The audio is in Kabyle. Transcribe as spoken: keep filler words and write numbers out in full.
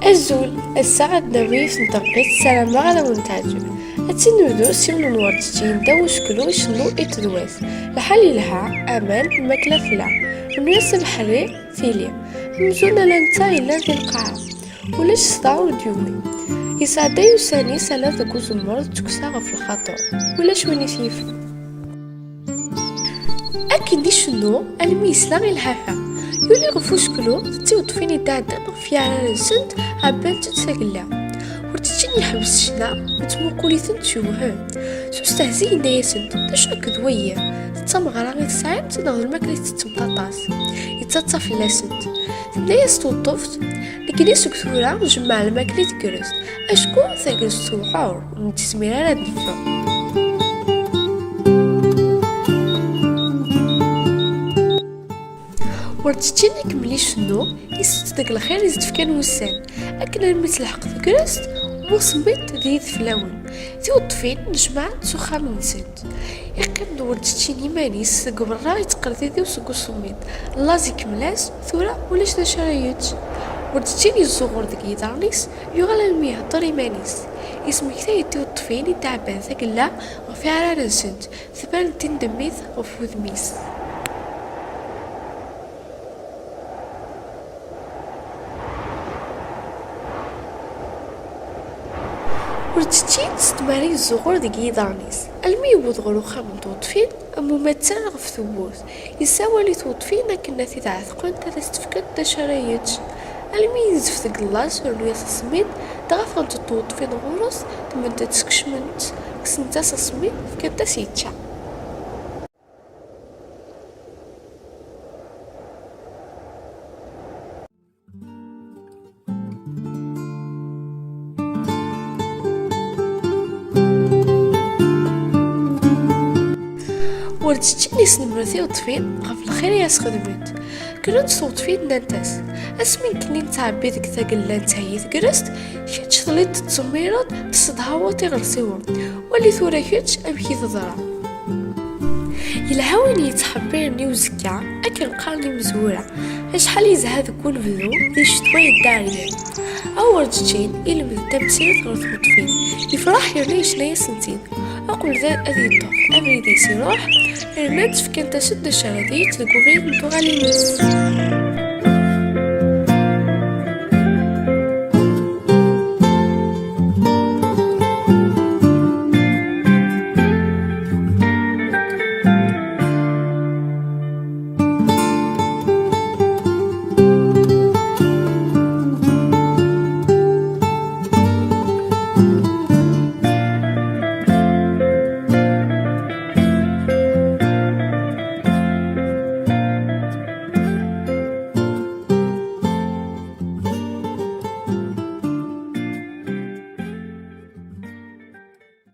Azul, ass-a ad d-nawi yiwet n tṛeqqit, ssarameɣ ad awen-teɛǧeb. Ad tt-id-nebdu s yiwen n werǧeǧǧi yedda useklu icennu i tedwat. Lḥal yelha, aman, lmakla tella. Rnu-yas abeḥri, tili. Amzun ala netta yellan di lqaɛa. Ulac ṣṣda ur d-yuwi. Yesɛedday ussan-is ala deg uzemmur d tukksa ɣef lxaṭer. Ulac win i t-yifen. Akken icennu almi yesla i lḥafa. Yuli ɣef useklu d tiweṭṭfin i d-ɛeddan ɣef yiɛrar-nsent, ɛebbant-d tagella. Werǧin yeḥbes ccna, yettmuqul-itent yewhem. S ustehzi yenna-yasent: "D acu akked wayi? D tameɣra i tesɛamt neɣ d lmakla i tettettemt aṭas?" Yettaḍsa fell-asent. Tenna-yas tweṭṭuft: "Nekkni seg tura njemmeɛ lmakla i tegrest, acku tagrest tewḥer, ur nezmir ara ad neffeɣ." Werǧeǧǧi ikemmel icennu, isett deg lxir i s-d-fkan wussan, akken armi telḥeq tegrest, musemmiḍ d yideflawen. Tiweṭṭfin jemɛent s uxxam-nsent. Iqqim-d werǧeǧǧi iman-is deg berra, yettqerdidiw seg usemmiḍ. Laẓ ikemmel-as: "Tura ulac d acu ara yečč." Werǧeǧǧi yezzuɣur deg yiḍarren-is, yuɣal almi ihedder iman-is. Yesmektay-d tiweṭṭfin i d-ɛebban tagella ɣef yiɛrar-nsent. Tban-d tindemmit ɣef wudem-is. Werǧeǧǧi s tmara yezzuɣur deg yiḍarren-is, almi yewweḍ ɣer uxxam n tweṭṭfin, am umattar ɣef tewwurt. Yessawal i tweṭṭfin akken ad t-id-ɛetqent, ad as-d-fkent d acu ara yečč. Almi yenzef deg llaẓ, rnu-yas asemmiḍ, dɣa ffɣent-d tweṭṭfin ɣur-s, ddment-t, skecment-t, kksent-as asemmiḍ, fkant-as yečča. Werǧeǧǧi yesnemmer tiweṭṭfin ɣef lxir i as-xedment. Kkrent tweṭṭfin, nnant-as: "Asmi nekkni nettɛebbi deg tagella, nettheyyi tegrest, kečč telliḍ tettṣemmireḍ, tessedhaweḍ iɣersiwen. Wali tura kečč amek i teḍra." Yelha win yettḥebbiren i uzekka, akken qqaren imezwura. Acḥal yezha deg unebdu, di ccetwa yedda ɛeryan. A Werǧeǧǧi, ilmed tamsirt ɣer tweṭṭfin. Yefreḥ yerna yecna-yasent-id. Uqbel d ad yeṭṭef abrid-is iruḥ, rnant fkant-as-d d acu ara d-yečč deg ubrid n tuɣalin-is.